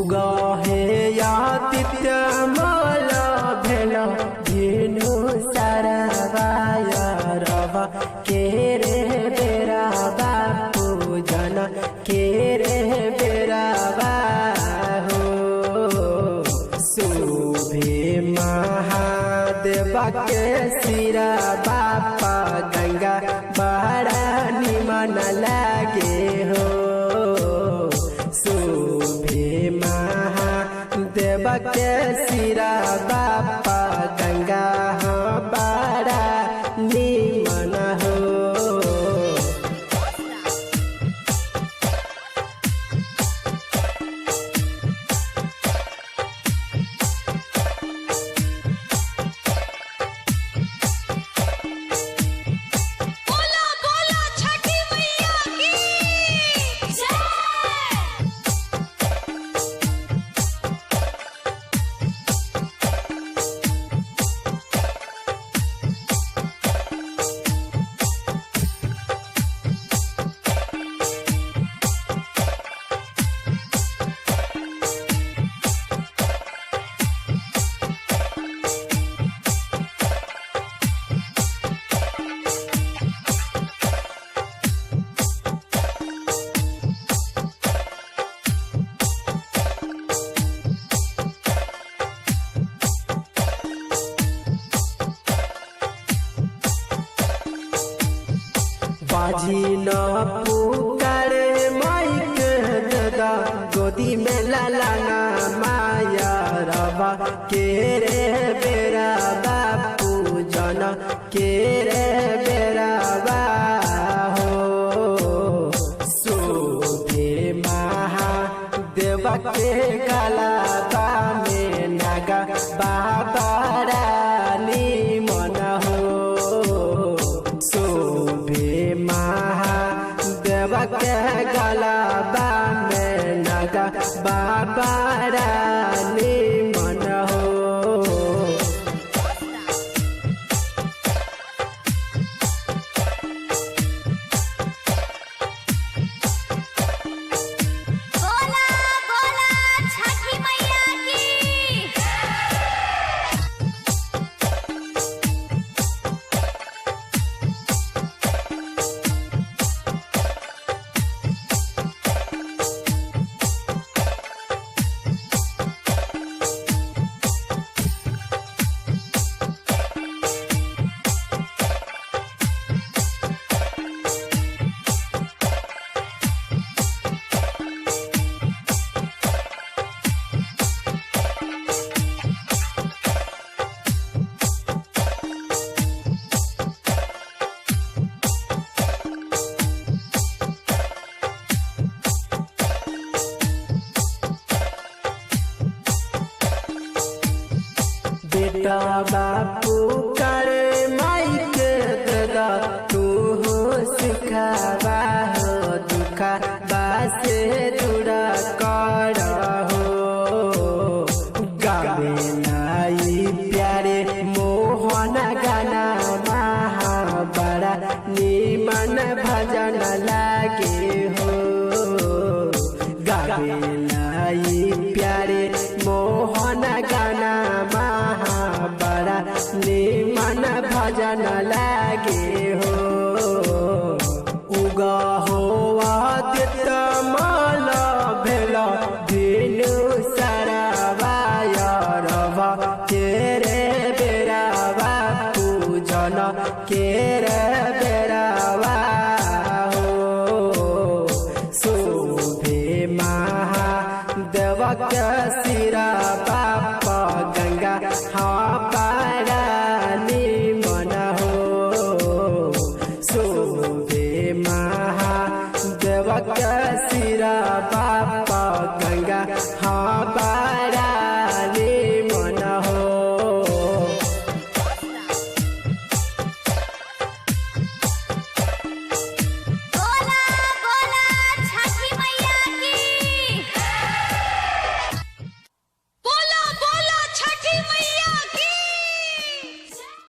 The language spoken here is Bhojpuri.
उगहे आदित्य मल भेल भेनु सरवाय रवा के रे बेरा बापू जन के रे बेरावा हो। शोभे महादेव के सिरा बापा गंगा बड़ा निमन लागे हो। शोभे महादेव के सिरा बापा गंगा हाँ बड़ा निमन हो। बोला बोला छठी मैया की जय। बाजी न पुकारे माइक दादा गोदी में लालाना माया रवा के रे बेरा बापू जन के रे बेरावा हो। शोभे महादेव के गलाबा में नागा बाबा रानी मन हो। शोभे महादेव के गलाबा में नागा बाबा रानी मन हो। बोला बोला छठी मैया की। बेटा बापू करे माइक दादा तू हो सुखावा हो दुखा बासे दूरा कर हो। गावे नाई प्यारे मोहन गाना महा बड़ा निमन भजन लागे हो। गावे लाई प्यारे मोहन गाना महा बड़ा निमन भजन लागे हो। उगा हो आदित्य माल भेल भेनु सरवाय रवा के रे बेरावा पूजन के रे बेरावा हो। शोभे महादेव के सिरा बाप गंगा हाँ।